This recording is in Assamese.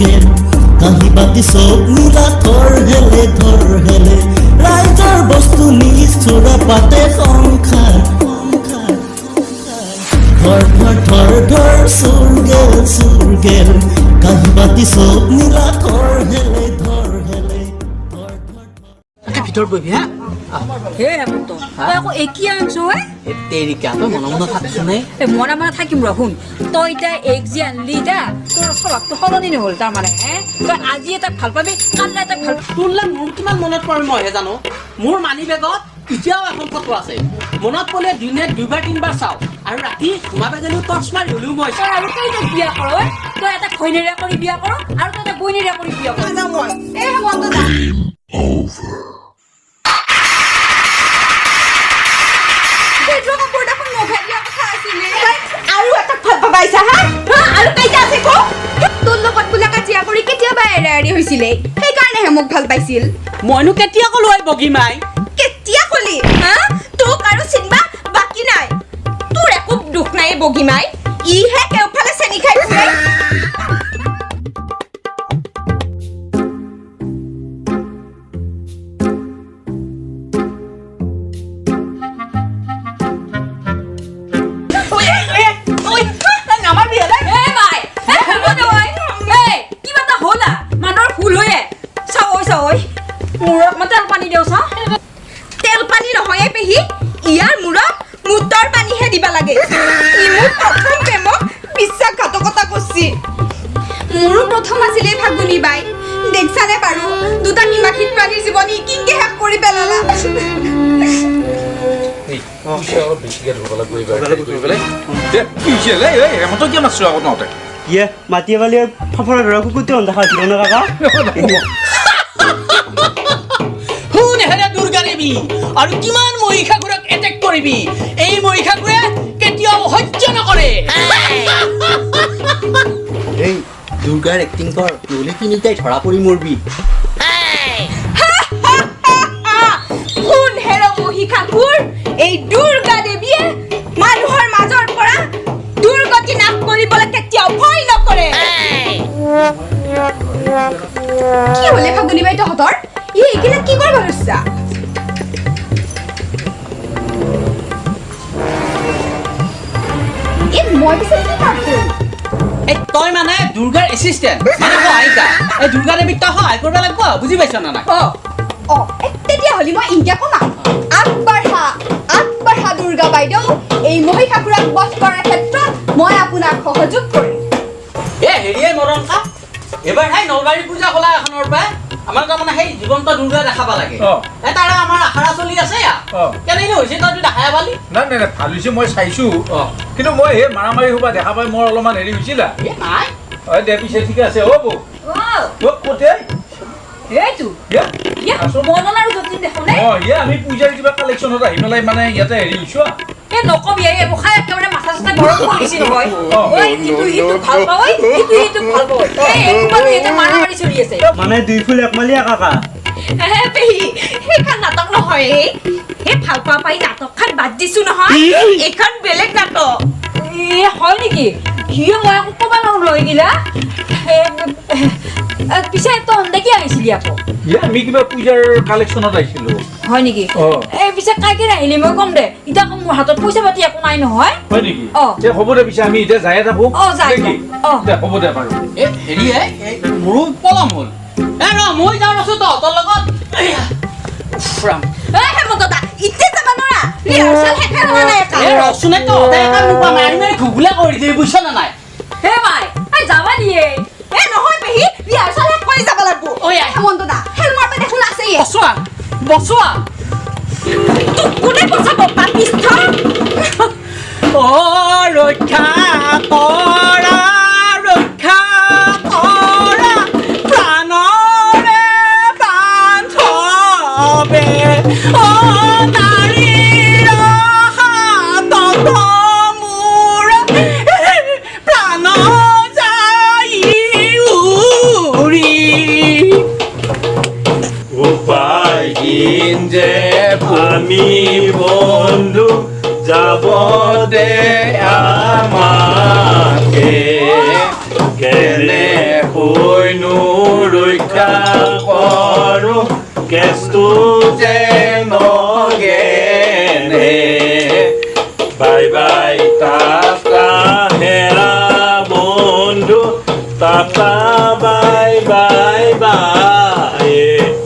গেল, কাঁহী বাতি চব নীলা থৰ হেলে ধৰ হেলে, ৰাইজৰ বস্তু নিষ্ঠুৰে পাতে সংসাৰ। ধৰ ধৰ ধৰ ধৰ চোৰ গেল চোৰ গেল, কাঁহী বাতি চব নীলা থৰ হেলে ধৰ হেলে, ধৰ ধৰ ধৰ। তাকে ভিতৰত বহিবি হা। হে হেমন্ত, তই আকৌ এই কি আনছ ঐ? তেৰিকা, তই মনে মনে থাকছোন। এই মনে মনে থাকিম ৰ। শুন, তই এতিয়া এক যি আনলি, এতিয়া তোৰ স্বভাৱটো সলনি নহ'ল তাৰমানে হে? তই আজি এটাক ভাল পাবি, কাইলৈ এটাক ভাল তোৰলে মোৰ কিমান মনত পৰে মইহে জানো। মোৰ মানি বেগত এতিয়াও এখন ফটো আছে। মনত পৰিলে দিনে দুবাৰ তিনিবাৰ চাওঁ আৰু ৰাতি ঘুমাব গ'লেও টৰ্চ মাৰি হ'লেও মই তই আৰু কেইটাক বিয়া কৰ ঐ? তই এটা ঘৈণীয়া কৰি বিয়া কৰ আৰু তই এটা বৈনীয়া কৰি বিয়া কৰ। এই হেমন্ত দা। সেইটো কাপোৰ দেখোন মোকহে দিয়া কথা আছিলে। আৰু এটাক ভাল পাবা আহিছা হা? হা? আৰু কেইটা আছে ক? তোৰ লগত বোলে কাজিয়া কৰি কেতিয়াবা এৰা এৰি হৈছিলে, সেইকাৰণেহে মোক ভাল পাইছিল। মইনো কেতিয়া ক'লো ঐ বগীমাই? কেতিয়া কলি হা? তোক আৰু চিনবা বাকী নাই। তোৰ একো দুখ নাই বগীমাই, ইহে কেওফালে চেনি খাই ফুৰে। নামাৰবি। এ মাই, এ হ'ব দে ঐ। এই কিবা এটা হ'ল আ, মানুহৰ ভুল হৈয়ে। চাওঁ ঐ, চাওঁ ঐ, মূৰত মই তেল পানী দিওঁ চাওঁ। তেল পানী নহয় এই পেহী, ইয়াৰ মূৰত মূতৰ পানীহে দিবা লাগে। ই মোৰ প্ৰথম প্ৰেমক বিশ্বাসঘাতকতা কৰছি। মোৰো প্ৰথম আছিলে ফাগুনী বাই, দেখছানে বাৰু দুটা নিমাখিত প্ৰাণীৰ জীৱন ই কিংকে শেষ কৰি পেলালা। ইয়ে মাটিয়ে বালিয়ে ফাফৰা ধৰা কুকুৰটো দেখা হৈছিল ন কাকা? শুন হেৰে দুৰ্গা দেৱী, আৰু কিমান মহিষাসুৰক এটেক কৰিবি? এই মহিষাসুৰে কেতিয়াও সহ্য নকৰে। এই দুৰ্গাৰ এক্টিং কৰ, নহ'লে তিনিটাই ধৰা পৰি মৰবি। শুন হেৰ মহিষাসুৰ, এই দুৰ্গা দেৱীয়ে মানুহৰ মাজৰ পৰা দুৰ্গতি নাশ কৰিবলৈ কেতিয়াও ভয় নকৰে। কি হলে ফাগুনী বাই তহঁতৰ? ই এইগিলা কি কৰিব ধৰছা? এই মই পিছে কি পাপ কৰিম? এই তই মানে দুৰ্গাৰ এছিষ্টেণ্ট, মানে সহায়িকা। এই দুৰ্গা দেৱীক তই সহায় কৰিব লাগিব, বুজি পাইছ নে নাই? অ অ, তেতিয়াহ'লে মই ইনকে কমা, আগবাঢ়া আগবাঢ়া দুৰ্গা বাইদেউ, এই মহিষাসুৰক বধ কৰাৰ ক্ষেত্ৰত মই আপোনাক সহযোগ কৰিম। এ হেৰিয়ে মৰণ কা, এবাৰ সেই নলবাৰী পূজা খোলা এখনৰ পৰা আমাৰ তাৰমানে সেই জীৱন্ত দুৰ্গা দেখাব লাগে। এই তাৰে আমাৰ আখৰা চলি আছে। কেনেনো হৈছে তইতো দেখাই পালি? নাই নাই নাই, ভাল হৈছে, মই চাইছো। কিন্তু মই সেই মাৰামাৰি সোপা দেখা পাই মোৰ অলপমান হেৰি হৈছিল। এ নাই। অ দে পিছে ঠিকে আছে। অ বৌ, অ ক'তে? এইটো মনন আৰু যতীন দেখোন। অ ইয়ে আমি পূজাৰ কিবা কালেকশ্যনত আহি পেলাই মানে ইয়াতে হেৰি হৈছো। এই নকবি, এই খাই একেবাৰে মাথা চাথা গৰম কৰিছে নহয়। ঐ ইটো সিটো ভাল পাওঁ, ঐ ইটো সিটো ভাল পাওঁ, এই একোবাৰো ইয়াতে মাৰামাৰি চলি আছে। মানে দুই ফুল এক মালিয়া কাকা। হে পেহী, সেইখন নাটক নহয়। এই সেই ভাল পোৱা পাই নাটকখন বাদ দিছো নহয়, এইখন বেলেগ নাটক। এ হয় নেকি? সিও মই একো ক'ব নোৱাৰো লৈ গিলা। পিছে তহঁতে কি আহিছিলি আকৌ? ইয়ে আমি কিবা পূজাৰ কালেকশ্যনত আহিছিলো। হয় নেকি? এই পিছে কাইকে আহিলি মই কম দে, এতিয়া আকৌ মোৰ হাতত পইচা পাতি একো নাই নহয়। হয় নেকি? অ। দে হ'ব দে, পিছে আমি এতিয়া যায়ে থাকো। অ, যাই নেকি? অ। দে হ'ব দে বাৰু। এ হেৰি, এই মোৰো পলম হ'ল। এ ৰ, মই যাওঁ ৰচোন তহঁতৰ লগত। উফ ৰাম। এ হেমন্ত দা, এতিয়া যাবা নোৱাৰা, ৰিহাৰ্চেল শেষে হোৱা নাই। এ ৰচোন, এই তহঁতে এটা মোক মাৰি মাৰি ঘুগুলা কৰি দিবি, বুজিছ নে নাই? হে মাই, এই যাবা দিয়ে। এ নহয় পেহী, ৰিহাৰ্চেল শেষ কৰি যাব লাগিব। ঐ আই। হেমন্ত দা, হেলমৰ পৰা দেখোন আছেই। বচোৱা বচোৱা। তোক কোনে বচাব পাপিষ্ঠ? অ ৰক্ষা কৰা, ৰক্ষা কৰা প্ৰাণৰে বান্ধৱে, অ নাৰীৰ হাতত মোৰ প্ৰাণ যায় উৰি। উপায়হীন যে আমি বন্ধু, যাব দে আমাকে, কেনে কৈ কেনেকৈনো ৰক্ষা কৰো কেঁচটো যে নগেনে। Bye bye.